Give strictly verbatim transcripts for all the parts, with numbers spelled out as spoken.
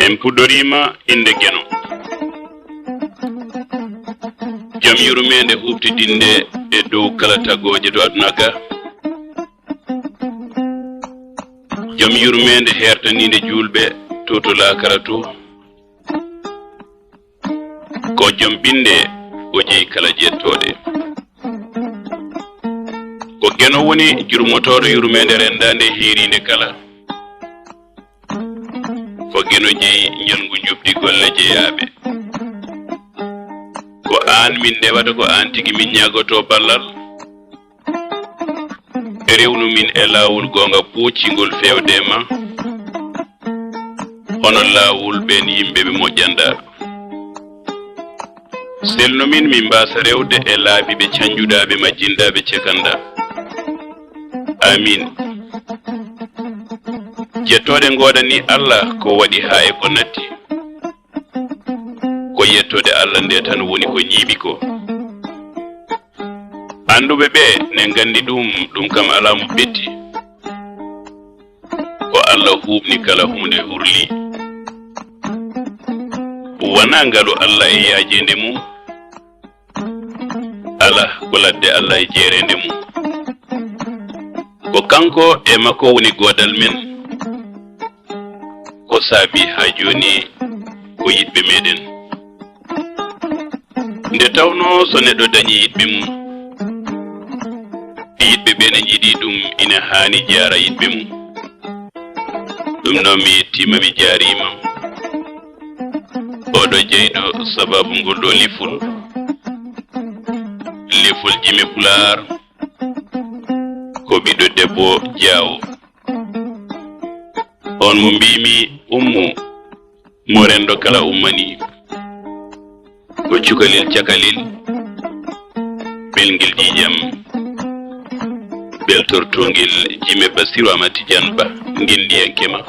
Min puɗɗoriima innde Geno. Jam yurmeende huuɓtidinde e dow kala tagooje to aduna ga. Jam yurmeende heertaniinde juulɓe to, to laakara to. Ko jom ɓinnde o jeyi kala jettooɗe. Ko Geno woni jurmotooɗo yurmeende renndaande hiiriinde kala. Ko Geno jeyi njanngu njoɓdi golle jeyaaɓe. Ko aan min ndewata, ko aan tigi min ñaagotoo ballal. Rewnu min e laawol goonga pooccingol feewde e ma, hono laawol ɓeen yimɓe ɓe moƴƴanɗaa. Selnu min, min mbaasa rewde e laabi ɓe canjuɗaa, ɓe majjinɗaa, ɓe cekanɗaa. Amiin. Jettooɗe ngooɗanii Allah ko waɗi haa e ko natti. Ko yettoode Allah nde tan woni ko ñiiɓi ko. Annduɓe ɓe ne nganndi ɗum, ɗum kam alaa mo ɓetti. Ko Allah huuɓni kala huunde hurli. Wanaa ngalu Allah e yaajeende mum. Alaa ko ladde Allah e jeereende mum. Ko kanko e makko woni goodal men. Ko saabi haa jooni ko yiɗɓe meɗen. Nde tawnoo so neɗɗo dañi yiɗɓe mum, yiɗɓe ɓe ne njiɗi ɗum, ina haani jaara yiɗɓe mum. Ɗum noon mi yettiima, mi jaariima. Oɗo jeyɗo sababu ngol ɗo lifol. Lifol jime Pulaar ko ɓiɗɗo debbo Jaawo. On mo mbiimi ummu mo renndo kala ummani. Ko cukalel cakalel, belngel ƴiiƴam, beltortoongel jime Basiru Amadu Tijaan Ba, ngenndiyanke ma.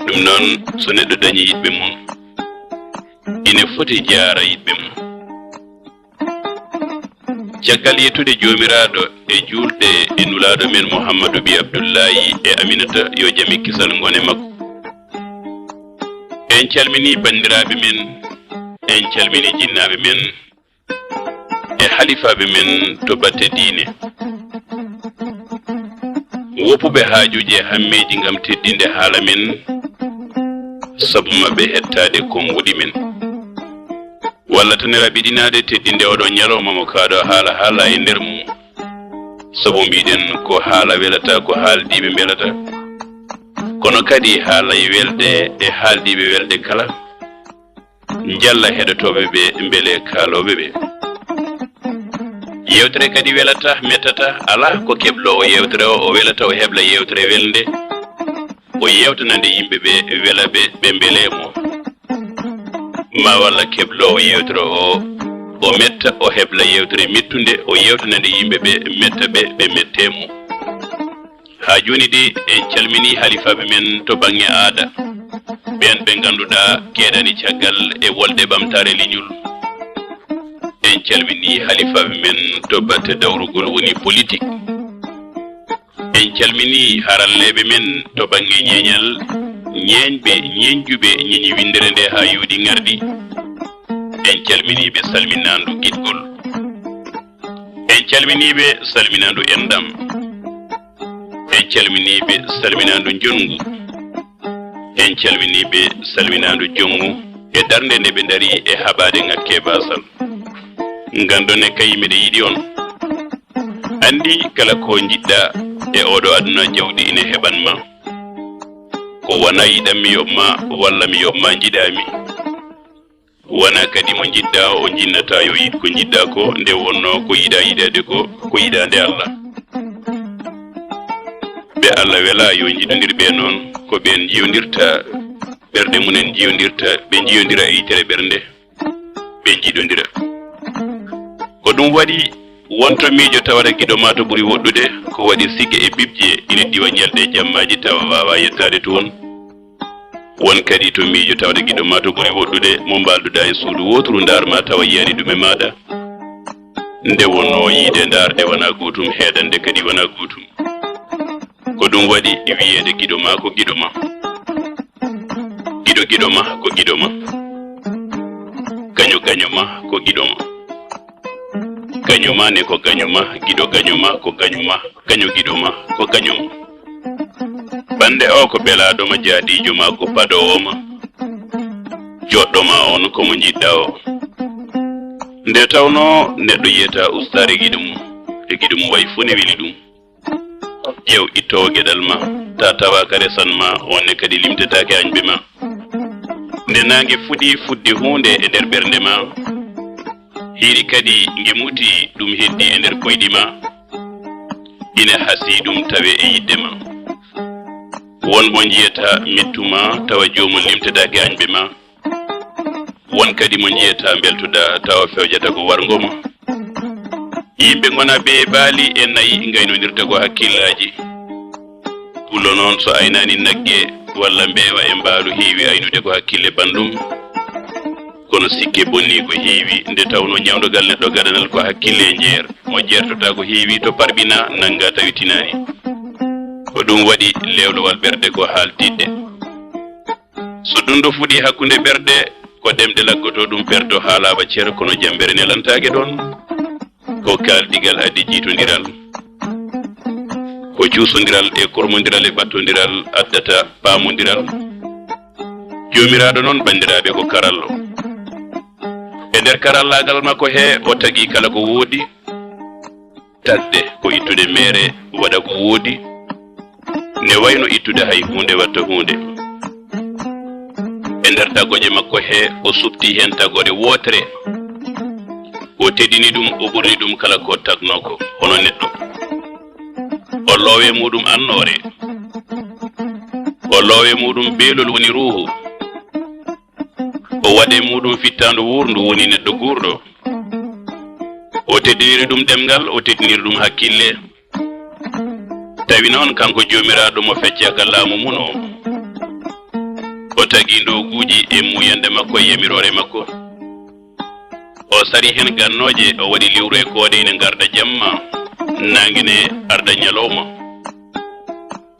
Ɗum noon, so neɗɗo dañi yiɗɓe mum, ine foti jaara yiɗɓe mum. Caggal yettude Joomiraaɗo e juulde e Nulaaɗo men Muhammadu Ɓii Abdullaahi e Aminata, yo jam e kisal ngon e makko. En calminii banndiraaɓe men, en calminii jinnaaɓe men e halifaaɓe men to batte diine. Woppuɓe haajuuji e hammeeji ngam teddinde haala men, sabu maɓɓe hettaade konnguɗi men. Walla tan e raɓiɗinaade teddinde oɗo ñalawma mo kaaɗo haala haala e nder mum. Sabu mbiɗen ko haala welata, ko haaldiiɓe mbelata. Kono kadi haalay welde e haaldiiɓe welde kala njalla heɗotooɓe ɓe mbele kaalooɓe ɓe. Yeewtere kadi welata, mettata, alaa ko kebloowo yeewtere o, o welata, o hebla yeewtere welnde. O yeewtanande yimɓe ɓe, wela ɓe, ɓe mbele mo. Ma walla kebloowo yeewtere o, o metta, o hebla yeewtere mettunde, o yeewtanande yimɓe ɓe, metta ɓe, ɓe mette mo. Haa jooni de, en calminii halifaaɓe men to baŋŋe aada, ɓeen ɓe ngannduɗaa keedani caggal e wolde ɓamtaare leñol. En calminii halifaaɓe men to batte dawrugol woni politik. En calminii haralleeɓe men to baŋŋe ñeeñal, ñeeñɓe, ñeeñjuɓe, ñeeñi winndere nde haa yooɗi ŋarɗi. En calminii ɓe salminaandu giɗgol. En calminii ɓe salminaandu enɗam. En calminii ɓe salminaandu njonngu. En calminii ɓe salminaandu jonngu e darnde nde ɓe ndari e haɓaade ŋakke baasal. Nganndon ne kay miɗo yiɗi on. Anndi kala ko njiɗɗaa e oɗo aduna jawdi ina heɓan ma. Ko wona yiɗan mi yoɓ ma walla mi yoɓ ma njiɗaa mi. Wona kadi mo njiɗɗaa o njinnata yo yiɗ ko njiɗɗaa ko, nde wonnoo ko yiɗaa yiɗeede ko, ko yiɗaande Allah. Ɓe Allah welaa yo njiɗondir ɓe noon, ko ɓeen njiyondirta ɓerɗe mum en njiyondirta, ɓe njiyondira e yitere ɓernde, ɓe njiɗondira. Ko ɗum waɗi won to miijo tawata giɗo ma to ɓuri woɗɗude, ko waɗi sikke e bibje ina diwa ñalɗi e jammaaji tawa waawaa yettaade toon. Won kadi to miijo tawata giɗo ma to ɓuri woɗɗude mo mbaalduɗaa e suudu wooturu ndaar ma tawa yiyaani ɗum e maaɗa. Nde wonnoo yiide ndaarde wonaa gootum, heedande kadi wonaa gootum. Ko ɗum waɗi wiyeede giɗo ma ko giɗo ma. Giɗo ma ko giɗo ma. Gaño gaño ma ko giɗo ma. Gaño ma ne ko gaño ma, giɗo gaño ma ko gaño ma, gaño giɗo ma ko gaño ma. Bande o ko belaaɗo ma, jaadiijo ma ko padoowo ma. Joɗɗo ma on ko mo njiɗɗa o. Nde tawnoo neɗɗo yiyata ustaare giɗo mum, e giɗo mum wayi fuu ne weli ɗum. Ƴeew ittoowo geɗal ma, ta tawa ka resan ma, on ne kadi limtetaake añɓe ma. Nde naange fuɗi fuɗde huunde e nder ɓernde ma, hiiri kadi nge muti ɗum heddi e nder koyɗi ma, ine hasii ɗum tawe e yiɗde ma. Won mo njiyata mettu ma, tawa joomum limtetaake añɓe ma. Won kadi mo njiyata mbeltoɗaa, tawa fewjata ko warngo ma. Yimɓe ngona ɓe baali e nayi ngaynondirta ko hakkillaaji. Pullo noon so aynaani nagge walla mbeewa e mbaalu heewi aynude ko hakkille banndum. Kono sikke bonni ko heewi nde tawnoo ñawndogal neɗɗo gadanal ko hakkille e jeer. Mo jeertota ko heewi to parɓina nannga tawi tinaani. Ko ɗum waɗi lewlowal ɓerɗe ko haaltidde. So dundu fuɗi hakkunde ɓerɗe, ko ɗemɗe laggotoo ɗum perto haalaaba cer, kono jammbere nelantaake ɗoon. Ko kaaldigal addi jiitondiral. Ko cuusondiral e kormondiral e ɓattondiral addata paamondiral. Joomiraaɗo noon, banndiraaɓe, ko karallo. E nder karallaagal makko he, o tagi kala ko woodi. Tagde ko ittude meere waɗa ko woodi, ne wayno ittude hay huunde watta huunde. E nder tagoje makko he, o suɓti heen tagoore wootere, o teddini ɗum, o ɓurni ɗum kala ko tagnoo ko, hono neɗɗo. O loowe muuɗum annoore, o loowe muuɗum beelol woni ruuhu, o waɗe muuɗum fittaandu wuurndu woni neɗɗo guurɗo. O teddiniri ɗum ɗemngal, o teddiniri ɗum hakkille. Tawi noon kanko Joomiraaɗo mo feccaaka laamu mum o, o tagi ndooguuji e muuyanɗe makko e yamiroore makko. O sari heen gannooje, o waɗi lewru e koode ine ngarda jamma, naange ne arda ñalawma.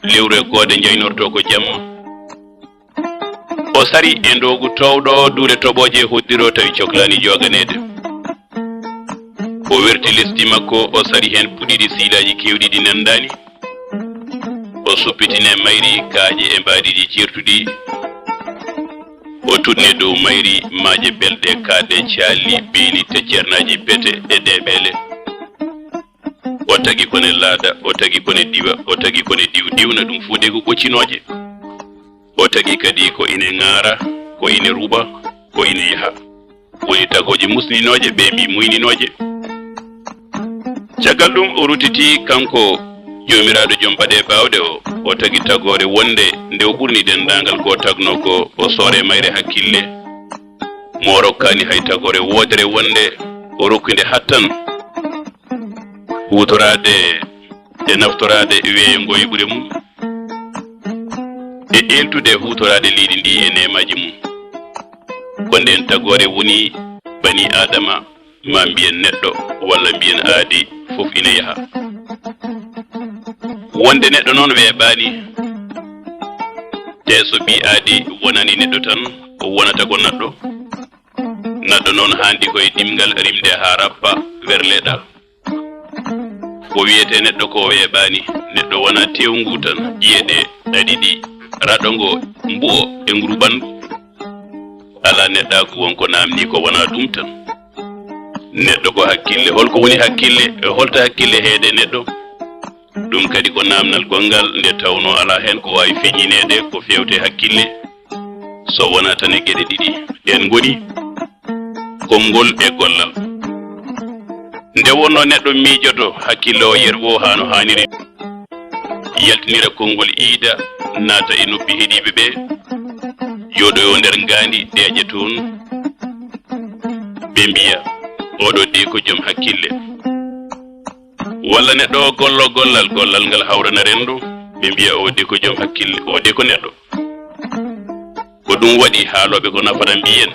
Lewru e koode njaynortoo ko jamma. O sari e ndoogu toowɗo duule toɓooje hoddiro tawi coklaani jooganeede. O werti lesdi makko, o sari heen puɗiiɗi siilaaji keewɗi ɗi nanndaani. O suppitine mayri kaaƴe e mbaadiiji ceertuɗi. O tuɗne dow mayri maaje belɗe, kaaɗe, caalli, beeli, teccernaaji, pete e deeɓeele. O tagi kone laada, o tagi kone diwa, o tagi kone diw diwna, ɗum fuu de ko ɓoccinooje. O tagi kadi ko ine ŋaara, ko ine ruɓa, ko ine yaha. Woni tagooje musninooje, ɓe mbi muyninooje. Caggal ɗum o ruttiti kanko Joomiraaɗo Joom Baɗe Baawɗe o, o tagi tagoore wonde nde o ɓurni denndaangal ko tagnoo ko, o soore mayre hakkille. Mo o rokkaani hay tagoore wootere wonde o rokkude hattan huutoraade e naftoraade weeyo ngo e ɓure mum, e eeltude huutoraade leydi ndi e neemaaji mum. Ko ndeen tagoore woni bani Aadama, maa mbiyen neɗɗo, walla mbiyen aadi, fof ina yaha. Wonde neɗɗo noon weeɓaani, te so ɓii aadi wonaani neɗɗo tan, o wonata ko naɗɗo. Naɗɗo noon haandi ko e ɗimngal rimde haa rappa, werleɗa. Ko wiyetee neɗɗo ko weeɓaani, neɗɗo wona teewngu tan, ƴiye ɗe ɗaɗi ɗi, raɗo ngo, mbu'o e nguru ɓanndu. Alaa neɗɗaagu won ko naamnii ko wonaa ɗum tan. Neɗɗo ko hakkille, hol ko woni hakkille, e holto hakkille heede neɗɗo? Ɗum kadi ko naamnal gonngal, nde tawnoo alaa heen ko waawi feññineede ko feewte hakkille, so wonaa tan e geɗe ɗiɗi. Ɗeen ngoni konngol e gollal. Nde wonnoo neɗɗo miijoto hakkille o yerwoo haa no haaniri, yaltinira konngol iida, naata e noppi heɗiiɓe ɓe, jooɗoyoo nder ngaandi, deeƴa toon, ɓe mbiya, "Oɗo de ko joom hakkille." Walla neɗɗo o gollo gollal, gollal ngal hawrana renndo, ɓe mbiya, "O de ko joom hakkille, o de ko neɗɗo." Ko ɗum waɗi haalooɓe ko nafata mbiyen,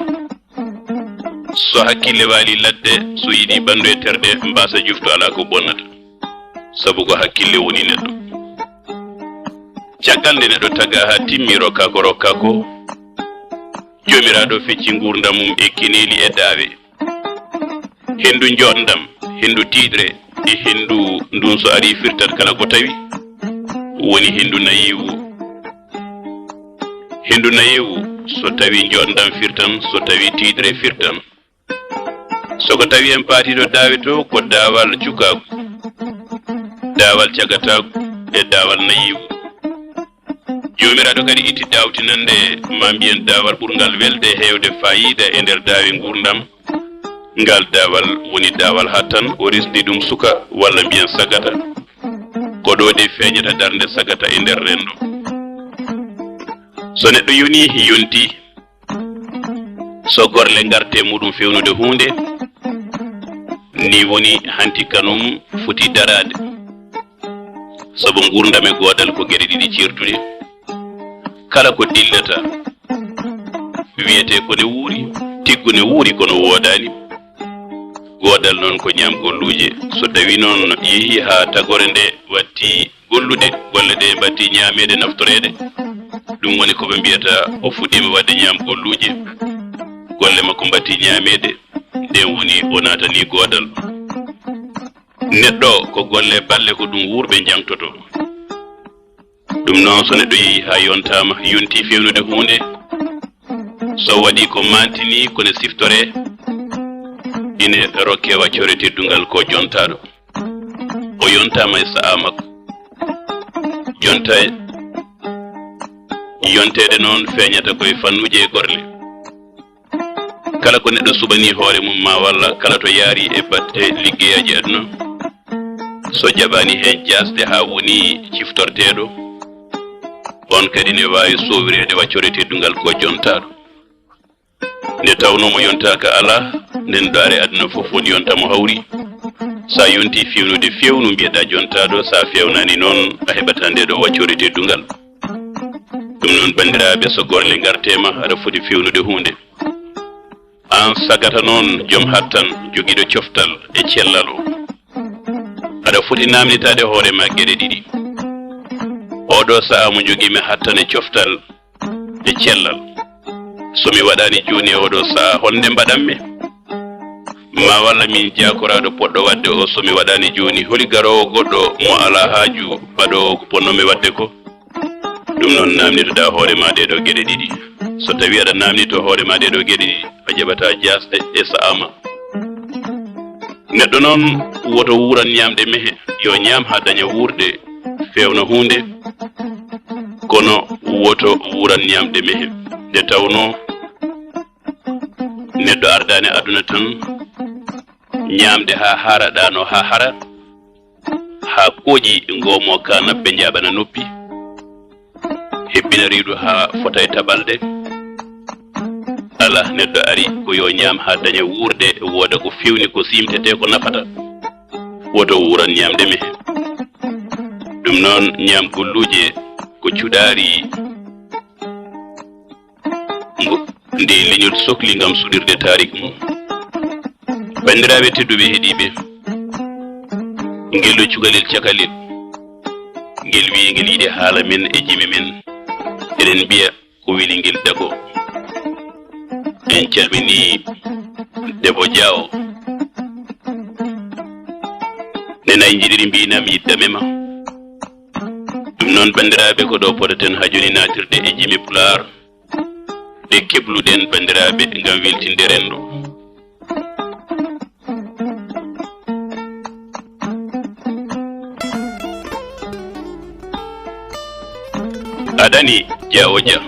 "So hakkille waali ladde, so yiɗi ɓanndu e terɗe mbaasa jufto, alaa ko bonnata." Sabu ko hakkille woni neɗɗo. Caggal nde neɗɗo tagaa haa timmi, rokkaa ko rokkaa ko, Joomiraaɗo fecci nguurndam mum e keneeli e daawe. Henndu njooɗndam, henndu tiiɗre, e henndu ndun so arii firtat kala ko tawi woni henndu nayeewu. Henndu nayeewu, so tawi njooɗndam firtan, so tawi tiiɗre firtan. So ko tawi en paatiiɗo daawe to, ko daawal cukaagu, daawal cagataagu e daawal nayeewu. Joomiraaɗo kadi itti daawtinannde, ma mbiyen daawal ɓurngal welde, heewde faayiida e nder daawe nguurndam. Ngal daawal woni daawal hattan, o resdi ɗum suka, walla mbiyen sagata. Ko ɗo de feeñata darnde sagata e nder renndo. So neɗɗo yonii, yontii, so gorle ngarte muɗum fewnude huunde, ni woni hanti kanum foti daraade. Sabu nguurndam e goodal ko geɗe ɗiɗi ceertuɗe. Kala ko dillata, wiyete ko ne wuuri, tiggu ne wuuri kono woodaani. Goodal noon ko ñaam golluuje. So tawi noon yehii haa tagore nde watti gollude, golle ɗe mbatti ñaameede, naftoreede, ɗum woni ko ɓe mbiyata o fuɗɗiima waɗde ñaam golluuje. Golle makko mbatti ñaameede, nden woni o naatani goodal. Neɗɗo ko golle balle ko ɗum wuurɓe njaŋtoto. Ɗum noon, so neɗɗo yehii haa yontaama, yontii fewnude huunde, so waɗii ko maantini, ko ne siftoree, ine rokkee waccore teddungal ko jontaaɗo. O yontaama e sa'a makko. Jonta-, yonteede noon feeñata ko e fannuuje e gorle. Kala ko neɗɗo suɓanii hoore mum ma walla kala to yaari e batte liggeyaaji aduna, so jaɓaani heen jaasde haa woni ciftorteeɗo, on kadi ne waawi soowireede waccore teddungal ko jontaaɗo. Nde tawnoo mo yontaaka alaa, nden ɗaare aduna fof woni yonta mo hawri. Sa yontii fewnude fewnu mbiyeɗaa jontaaɗo, sa fewnaani noon a heɓataa nde ɗo waccore teddungal. Ɗum noon, banndiraaɓe, so gorle ngartee ma, aɗa foti fewnude huunde. Aan sagata noon, joom hattan, jogiiɗo coftal e cellal o, aɗa foti naamnitaade hoore ma geɗe ɗiɗi. Oɗo sa'a mo njogii mi hattan e coftal e cellal. So mi waɗaani jooni e oɗo sa'a, honde mbaɗan mi? Ma walla min jaakoraaɗo poɗɗo waɗde o, so mi waɗaani jooni, holi garoowo goɗɗo mo alaa haaju baɗoowo ko ponnomi waɗde ko? Ɗum noon, naamnitoɗaa hoore ma ɗee ɗoo geɗe ɗiɗi. So tawii aɗa naamnitoo hoore ma ɗee ɗoo geɗe ɗiɗi, a jaɓataa jaasde e sa'a ma. Neɗɗo noon, woto wuuran ñaamde mehe, yo ñaam haa daña wuurde, feewna huunde, kono woto wuuran ñaamde mehe. Nde tawnoo, neɗɗo ardaani aduna tan ñaamde haa haara, ɗaanoo haa hara, haa kooƴi ngoomoo kaana, ɓe njaaɓana noppi, hebbina reedu haa fota e taɓalde. Alaa, neɗɗo ari ko yo ñaam haa daña wuurde, wooda ko feewni, ko siimtetee, ko nafata. Woto wuuran ñaamde mehe. Ɗum noon, ñaam golluuje ko cuɗaari ngo nde leñol sokli ngam suɗirde taarik mum. Banndiraaɓe tedduɓe heɗiiɓe, ngel ɗo cukalel cakalel, ngel wiyi ngel yiɗi haala men e jimi men. Eɗen mbiya ko weli ngel dago. En calminii Debbo Jaawo. Nena en njiɗiri mbiinam yidda mema. Ɗum noon, banndiraaɓe, ko ɗo potaten haa jooni naatirde e jimi Pulaar. Ɗe kebluɗen, banndiraaɓe, ngam weltinde renndo. Aɗa ni, Jaawo Jah,